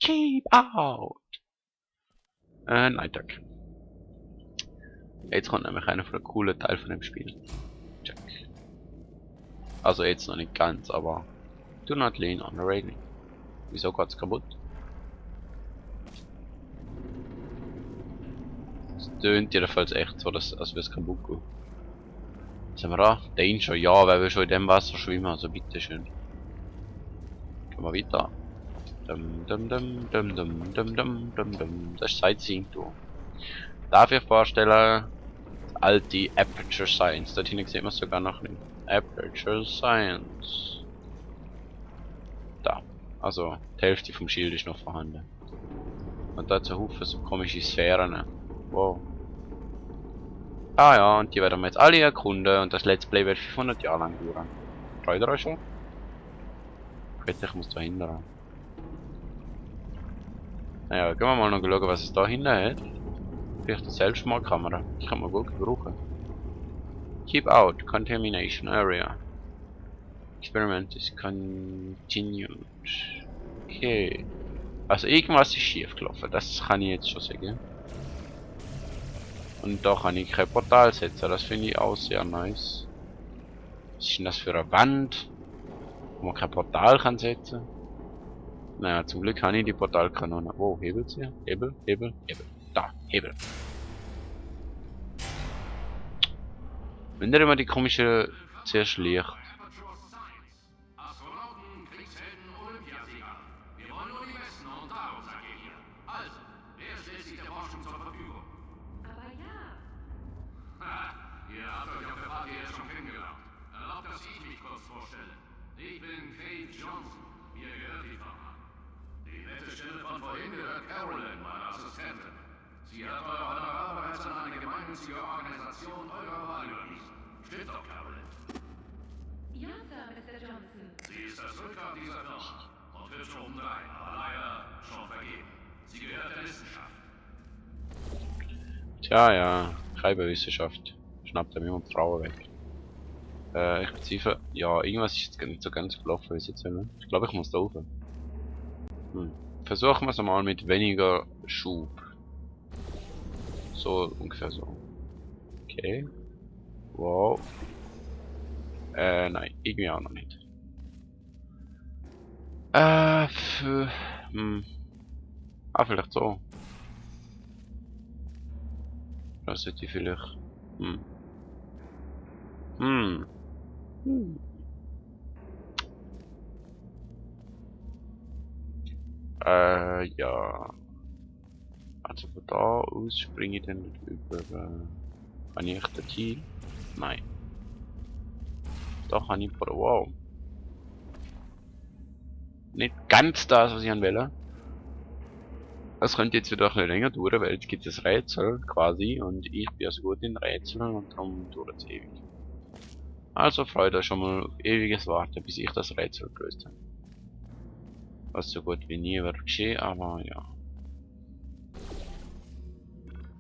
Keep out! Nein, danke. Jetzt kommt nämlich einer von den coolen Teilen von dem Spiel. Check. Also jetzt noch nicht ganz, aber do not lean on the railing. Wieso geht's kaputt? Es tönt jedenfalls echt so, als würde es kaputt gehen. Sind wir da? Danger, ja, weil wir schon in dem Wasser schwimmen, also bitteschön. Gehen wir weiter. Das ist Sightseeing Tour. Darf ich vorstellen, das alte Aperture Science. Dort hinten sieht man es sogar noch nicht. Aperture Science. Da. Also, die Hälfte vom Schild ist noch vorhanden. Und da zu Haufen so komische Sphären. Wow. Ah ja, und die werden wir jetzt alle erkunden und das Let's Play wird 500 Jahre lang dauern. Freut ihr euch schon? Ich muss da hinten. Naja, gehen wir mal noch schauen, was es da hinten hat. Vielleicht eine Selbstmordkamera. Die kann man gut gebrauchen. Keep out, contamination area. Experiment is continued. Okay. Also irgendwas ist schief gelaufen, das kann ich jetzt schon sagen. Und da kann ich kein Portal setzen, das finde ich auch sehr nice. Was ist denn das für eine Wand, wo man kein Portal kann setzen? Naja, zum Glück kann ich die Portalkanone. Wo, hebelt sie? Hebel, Hebel, Hebel. Da, Hebel. Wenn der immer die komische zuerst Licht. Ich bin Kate Johnson. Mir gehört die Firma. Die nette Stimme von vorhin gehört Carolyn, meine Assistentin. Sie hat eure Honorar bereits an eine gemeinnützige Organisation eurer Wahl überwiesen. Stimmt doch, Carolyn? Ja, Sir, Mr. Johnson. Sie ist das Rückgrat dieser Firma und wird schon obendrein, aber leider schon vergeben. Sie gehört der Wissenschaft. Tja, ja, keine Wissenschaft. Schnappt er mir und Frauen weg. Ich bezweifle, ja, irgendwas ist jetzt nicht so ganz gelaufen, wie es jetzt will. Ich glaube, ich muss da rauf. Versuchen wir es mal mit weniger Schub. So, ungefähr so. Okay. Wow. Nein, irgendwie auch noch nicht. Vielleicht so. Das sollte ich vielleicht. Ja. Also von da aus springe ich dann nicht über. Kann ich das hier? Nein. Da kann ich vor. Wow. Nicht ganz das, was ich will. Das könnte jetzt wieder ein bisschen länger dauern, weil jetzt gibt es Rätsel quasi und ich bin also gut in Rätseln und darum dauert es ewig. Also freut euch schon mal auf ewiges Warten, bis ich das Rätsel gelöst habe. Was so gut wie nie wird geschehen, aber ja.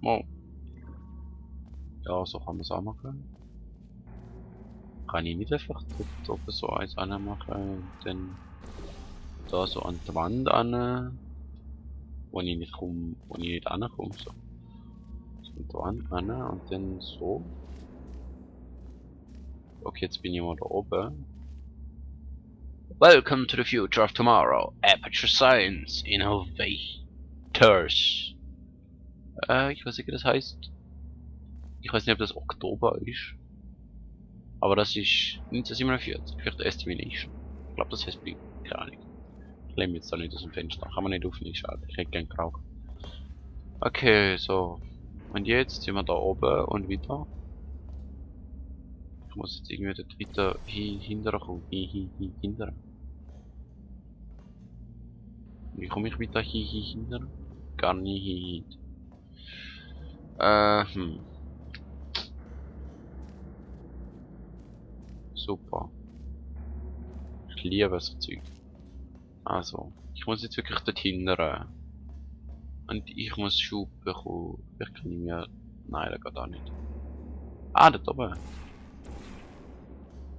Wow. Ja, so kann man es auch machen. Kann ich nicht einfach dort oben so eins anmachen und dann da so an die Wand an, wo ich nicht komme, wo ich nicht ankomme. So. So an die Wand an und dann so. Okay, jetzt bin ich mal da oben. Welcome to the future of tomorrow. Aperture Science Innovators. Ich weiß nicht, wie das heißt. Ich weiß nicht, ob das Oktober ist. Aber das ist 1947. Vielleicht Estimation. Ich glaube, das heißt Big. Keine Ahnung. Ich lehne jetzt da nicht aus dem Fenster. Kann man nicht aufnehmen, schade. Ich hätte gern geraucht. Okay, so. Und jetzt sind wir da oben und wieder. Ich muss jetzt irgendwie dort weiter hinterher kommen. Hinterher. Wie komme ich weiter hinterher? Gar nicht. Super. Ich liebe so Zeug. Also, ich muss jetzt wirklich dort hindern. Und ich muss Schub bekommen. Vielleicht kann ich mir. Nein, das geht auch nicht. Ah, dort oben.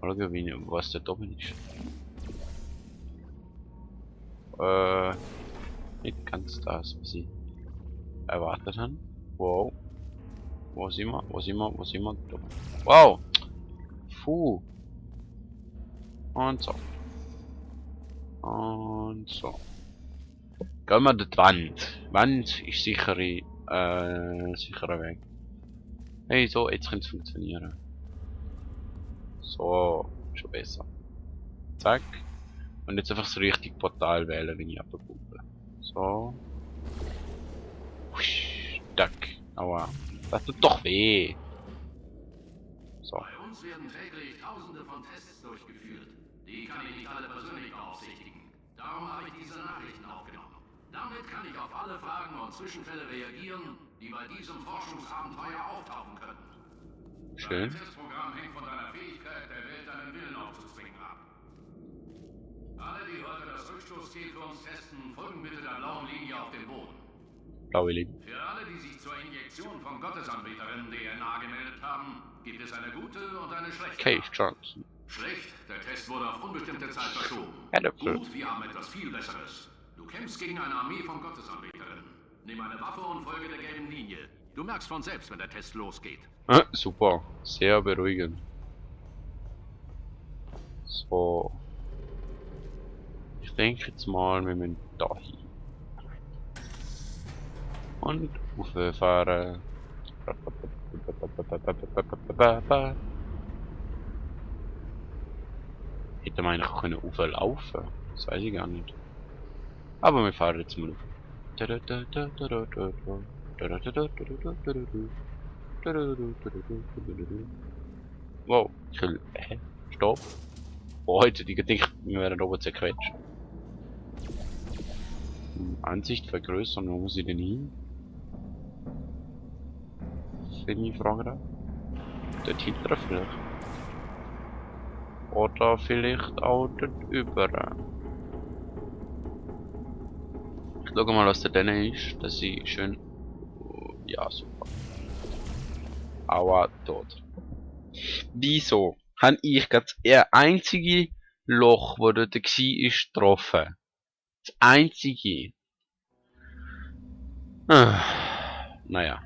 Mal schauen, was dort oben ist. Nicht ganz das, was ich erwartet habe. Wow. Wo sind wir? Wo sind wir? Wo sind wir? Da. Wow! Puh. Und so. Und so. Gehen wir durch die Wand. Wand ist sicherer Weg. Hey, so, jetzt könnte es funktionieren. So, schon besser. Zack. Und jetzt einfach das richtige Portal wählen, wenn ich abpuppe. So. Husch, Duck. Aua. Das tut doch weh. So. Bei uns werden täglich Tausende von Tests durchgeführt. Die kann ich nicht alle persönlich beaufsichtigen. Darum habe ich diese Nachrichten aufgenommen. Damit kann ich auf alle Fragen und Zwischenfälle reagieren, die bei diesem Forschungsabenteuer auftauchen könnten. Schön. Dein Testprogramm hängt von deiner Fähigkeit, der Welt deinen Willen aufzuzwingen ab. Alle, die heute das Rückstoßziel für uns testen, folgen bitte der blauen Linie auf den Boden. Blaue Linie. Für alle, die sich zur Injektion von Gottesanbeterinnen DNA gemeldet haben, gibt es eine gute und eine schlechte. Cave Johnson. Schlecht, der Test wurde auf unbestimmte Zeit verschoben. Äpfel. Gut, wir haben etwas viel Besseres. Du kämpfst gegen eine Armee von Gottesanbeterinnen. Nimm eine Waffe und folge der gelben Linie. Du merkst von selbst, wenn der Test losgeht. Super. Sehr beruhigend. So. Ich denke jetzt mal, wir müssen da hin. Und hochfahren. Hätte man eigentlich können hochlaufen? Das weiß ich gar nicht. Aber wir fahren jetzt mal auf. Wow, ich will. Stopp. Oh, heute die gedacht, wir werden oben zerquetscht. Ansicht vergrößern, wo muss ich denn hin? Wenn ich frage da. Dort hinten vielleicht. Oder vielleicht auch dort über. Ich schau mal, was da drin ist, dass ich schön. Ja, super. Aua, tot. Wieso habe ich gerade das einzige Loch, wo dort war, getroffen? Das einzige. Naja.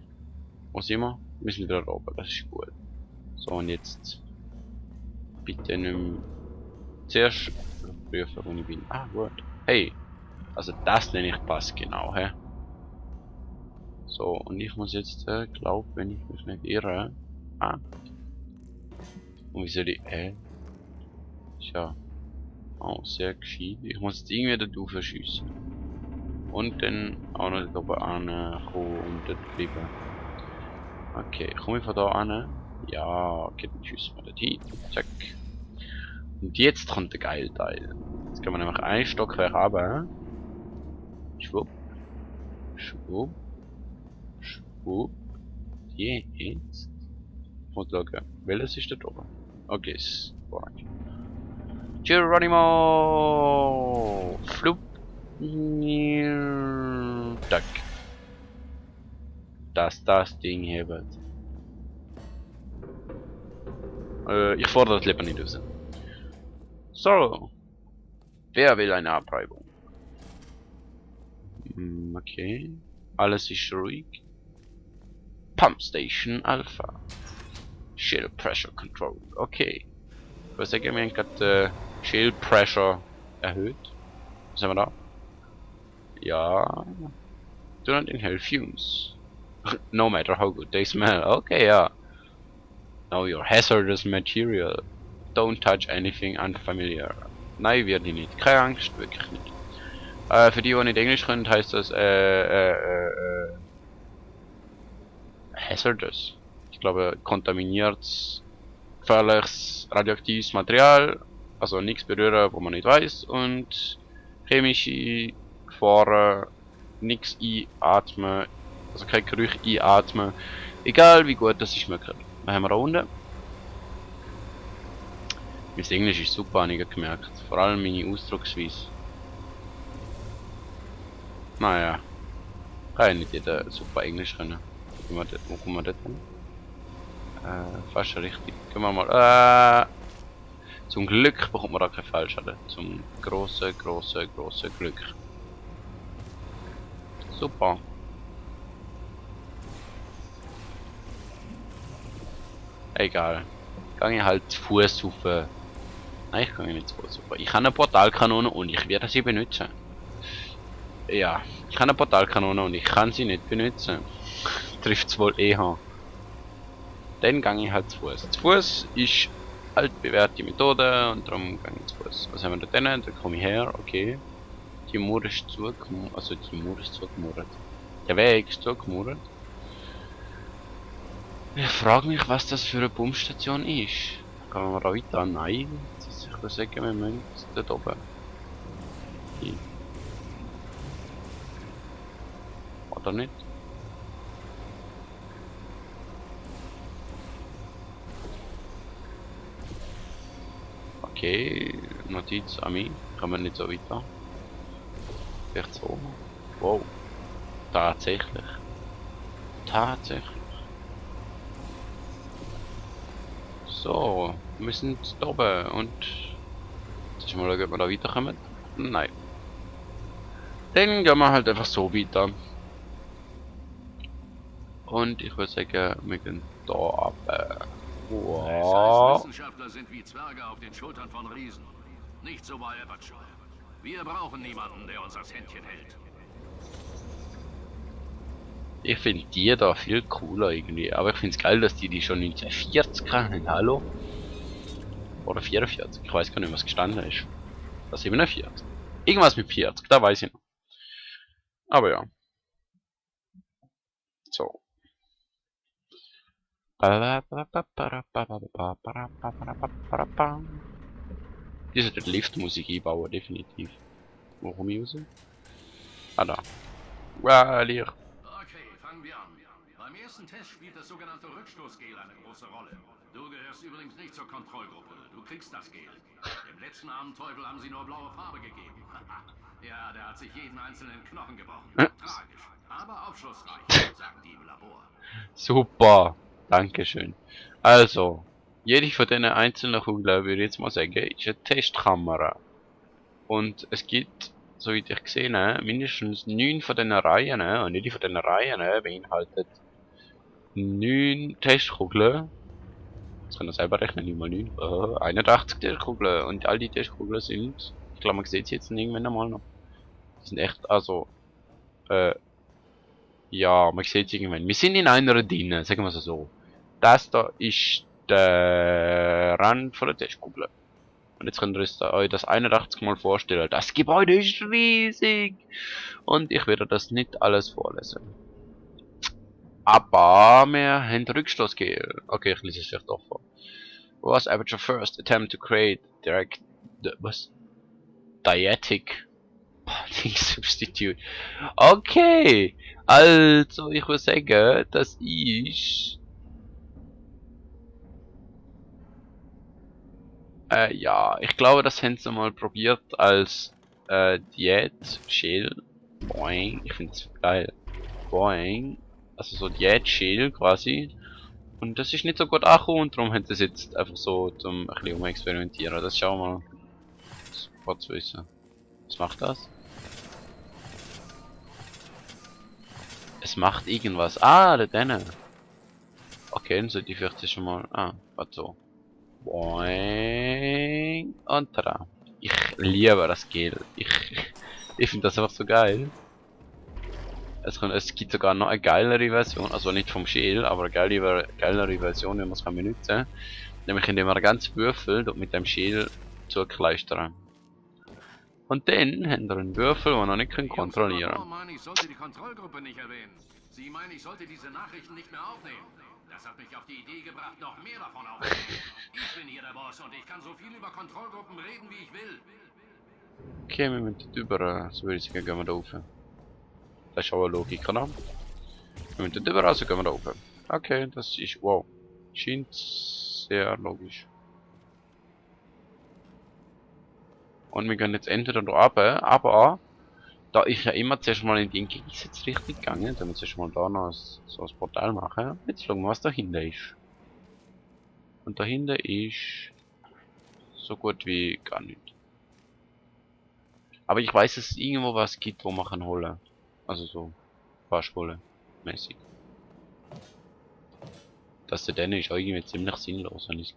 Wo sind wir? Wir sind wieder oben, das ist gut. So, und jetzt. Bitte nicht mehr. Zuerst prüfen, wo ich bin. Ah, gut. Hey. Also, das nenne ich Pass genau, hä? So, und ich muss jetzt, glaube, wenn ich mich nicht irre. Ah. Und wie soll ich. Tja. Oh, sehr gescheit. Ich muss jetzt irgendwie da drauf schiessen. Und dann auch noch da oben ankommen und dort bleiben. Okay, komme ich von da an? Ja, okay, dann schiessen wir dort hin. Zack. Und jetzt kommt der geile Teil. Jetzt können wir nämlich ein Stockwerk runter. Schwupp. Schwupp. Schwupp. Jetzt. Ich muss schauen, welches ist da oben? Okay, ist orange. Geronimo! Flup! Tack. Dass das Ding hebt. Ich fordere das lieber nicht raus. So. Wer will eine Abreibung? Okay. Alles ist ruhig. Pump Station Alpha. Shield Pressure Control. Okay. Was sagen wir gerade? Shield Pressure erhöht. Was haben wir da? Ja. Do not inhale fumes. No matter how good they smell. Okay, ja. Know your hazardous material. Don't touch anything unfamiliar. Nein, wird nicht. Keine Angst, wirklich nicht. Für die nicht Englisch können, heißt das hazardous. Ich glaube, kontaminiertes, gefährliches, radioaktives Material. Also nichts berühren, wo man nicht weiß. Und chemische Gefahren, nichts einatmen. Also kein Geruch einatmen. Egal wie gut das ist möglich. Was haben wir da unten? Mein Englisch ist super, habe ich gemerkt. Vor allem meine Ausdrucksweise. Naja. Kann ja nicht jeder super Englisch können. Wo kommen wir dort hin? Fast richtig. Gehen wir mal. Zum Glück bekommt man da keinen Fallschaden. Zum grossen Glück. Super. Egal. Gang ich halt zu Fuß rauf. Nein, ich kann nicht zu Fuß rauf. Ich habe eine Portalkanone und ich werde sie benutzen. Ja, ich habe eine Portalkanone und ich kann sie nicht benutzen. Trifft's wohl eher. Dann gang ich halt zu Fuß. Zu Fuß ist altbewährte Methode und darum gang ich zu Fuß. Was haben wir da denn? Da komme ich her, okay. Die Mauer ist zugemauert. Also die Mauer ist zugemauert. Der Weg ist zugemauert. Ich frage mich, was das für eine Pumpstation ist. Kann man da weiter? Nein. Ich würde sagen, wir müssen dort oben hin. Oder nicht? Okay, Notiz an mich. Kann man nicht so weiter. Vielleicht so. Wow. Tatsächlich. Tatsächlich. So, wir sind da oben und jetzt mal schauen, ob wir da weiterkommen. Nein. Dann gehen wir halt einfach so weiter. Und ich würde sagen, wir gehen da ab. Es Wow. heißt, Wissenschaftler sind wie Zwerge auf den Schultern von Riesen. Nicht so bei Aperture. Wir brauchen niemanden, der uns das Händchen hält. Ich finde die da viel cooler irgendwie. Aber ich finde es geil, dass die schon 1940 haben. Hallo? Oder 44. Ich weiß gar nicht, was gestanden ist. Das 47. Irgendwas mit 40, da weiß ich noch. Aber ja. So. Die sollte die Liftmusik einbauen, definitiv. Wo komme ich raus? Ah, da. Licht. Okay, fangen wir an. Beim ersten Test spielt das sogenannte Rückstoßgel eine große Rolle. Du gehörst übrigens nicht zur Kontrollgruppe. Du kriegst das Gel. Im letzten armen Teufel haben sie nur blaue Farbe gegeben. Ja, der hat sich jeden einzelnen Knochen gebrochen. Tragisch, aber aufschlussreich, sagen die im Labor. Super. Dankeschön. Also, jede von diesen einzelnen Kugeln, würde ich jetzt mal sagen, ist eine Testkamera. Und es gibt, soweit ich gesehen habe, mindestens 9 von diesen Reihen, und jede von diesen Reihen beinhaltet 9 Testkugeln. Jetzt kann ich selber rechnen, 9 mal 9. 81 Testkugeln. Und all die Testkugeln sind, ich glaube man sieht sie jetzt irgendwann einmal noch. Die sind echt, also, ja, man sieht es irgendwann. Wir sind in einer drin, sagen wir es so. Das da ist der Rand von der Testkugel. Und jetzt könnt ihr euch das 81 Mal vorstellen. Das Gebäude ist riesig! Und ich werde das nicht alles vorlesen. Aber wir haben Rückstoßgel. Okay, ich lese es vielleicht auch vor. Was Aperture first attempt to create direct... Was? Dietic Body Substitute. Okay! Also, ich würde sagen, das ist... ja, ich glaube, das haben sie mal probiert als Diät-Schäl. Boing, ich finde es geil. Boing. Also so Diät-Schäl quasi. Und das ist nicht so gut angekommen und darum haben sie es jetzt einfach so zum ein bisschen experimentieren. Das schauen wir mal. Super zu wissen. Was macht das? Es macht irgendwas. Ah, da drinnen. Okay, dann sollte ich vielleicht schon mal... Ah, warte so. Boing. Und da. Ich liebe das Gel. Ich finde das einfach so geil. Es gibt sogar noch eine geilere Version, also nicht vom Schäl, aber eine geilere Version, wenn man es benutzen kann. Nämlich indem man ganz Würfel dort mit dem Schäl zukleistern. Und dann haben wir einen Würfel, den wir noch nicht kontrollieren können. meinen, ich sollte die Kontrollgruppe nicht erwähnen. Sie meinen, ich sollte diese Nachrichten nicht mehr aufnehmen. Das hat mich auf die Idee gebracht, noch mehr davon aufzunehmen. Ich bin hier der Boss und ich kann so viel über Kontrollgruppen reden, wie ich will. Okay, wir müssen drüber, so würde ich sagen, gehen wir da rauf. Das ist auch eine Logik, oder? Wir müssen drüber, also gehen wir da rauf. Okay, das ist, wow. Scheint sehr logisch. Und wir gehen jetzt entweder da runter, aber da ist ja immer zuerst mal in die Entgegengesetzte gegangen. Da müssen wir zuerst mal da noch so ein Portal machen. Jetzt schauen wir, was dahinter ist. Und dahinter ist so gut wie gar nicht. Aber ich weiß, dass es irgendwo was gibt, wo man kann holen. Also so. Fahrschule mäßig. Das der Däne ist irgendwie ziemlich sinnlos, wenn ich